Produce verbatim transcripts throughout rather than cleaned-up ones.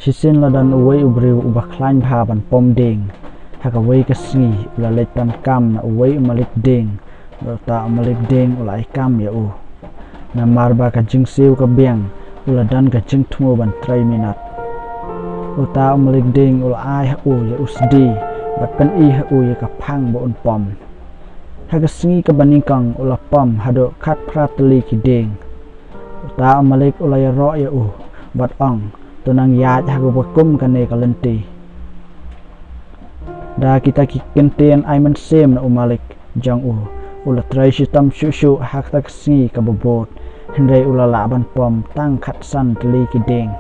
Shisien la don uwei u briew uba khlaiñ bha ban pom dieng. Ha kawei ka sngi u la leit pan kam na uwei u malik dieng, bad uta u malik dieng u la ai kam ïa u. Namar ba ka jingsiew ka biang, u la don ka jingthmu ban trei minot. Uta u malik dieng u la ai ha u ïa u sdi, bad pyni ha u ïa ka phang ba un pom. Ha ka sngi kaba nyngkong u la pom haduh khatphra tylli ki dieng. Uta u malik u la ïaroh ïa u, bad ong, "To nang ïaid ha kaba kum kane ka lynti." Da kita ki kyntien ai mynsiem na u malik jong u, u la trei shitom shuh shuh ha kata ka sngi kaba bud, hynrei u la lah ban pom tang khatsan tylli ki dieng.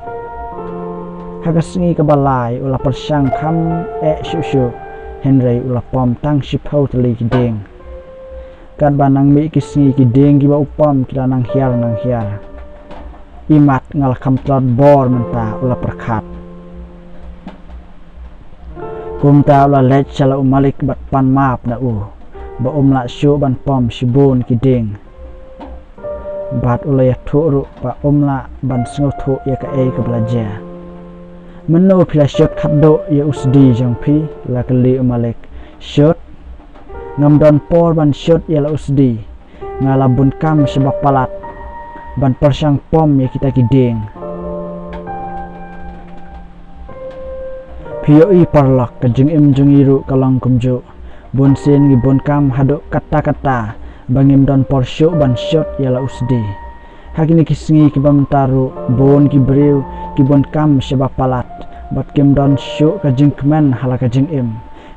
Ha ka sngi kaba lai u la pyrshang kham eh shuh shuh, hynrei u la pom tang shiphew tylli ki dieng. Katba nang mih ki sngi ki dieng kiba u pom ki la nang hiar nang hiar. "Imat nga la kham tlot bor mynta," u la pyrkhat. Kumta u la leit sha la u malik bad pan map na u, ba um lah shuh ban pom shibun ki dieng. Bad u la ïathuh ruh ba um lah ban sngewthuh ïa kaei kaba la jia. "Mynno phi la shut khatduh ïa u sdi jong phi?" la kylli u malik. "Shut? Ngam don por ban shut ïa la u sdi. Nga la bun kam shaba palat ban pyrshang pom ïa kita ki dieng." Phi ïohi paralok, ka jingim jong ngi ruh ka long kumjuh. Bun sien ngi bun kam haduh katta katta ba ngim don por shuh ban shut ïa la u sdi. Ha kine ki sngi kiba mynta ruh bun ki briew ki bun kam shaba palat, bad kim don shuh ka jingkmen ha la ka jingim.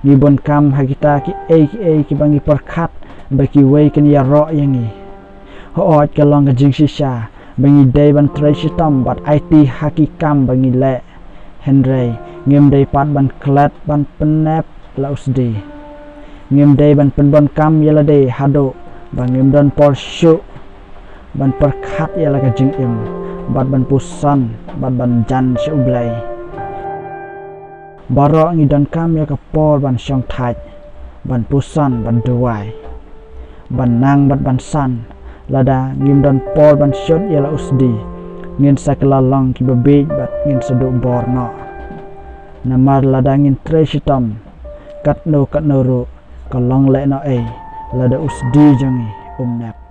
Ngi bun kam ha kita kiei kiei kiba ngi pyrkhat ba kiwei kin ïaroh ïa ngi. Hooid, ka long ka jingshisha ba ngi dei ban trei shitom bad aiti ha ki kam ba ngi leh. Hynrei ngim dei pat ban klet ban pynnep la u sdi. Ngim dei ban pynbun kam ïa lade haduh ba ngim don por shuh ban pyrkhat ïa la ka jingim, bad ban puson, bad ban jan sha U Blei. Baroh ngi donkam ïa ka por ban shongthait, ban puson, ban duwai, ban nang bad ban san. Lada ngim don por ban shut ïa la u sdi, ngin sa kylla long kiba bieit bad ngin sa duh bor noh. Namar lada ngin trei shitom katno katno ruh, ka long lehnohei lada u sdi jong ngi um nep.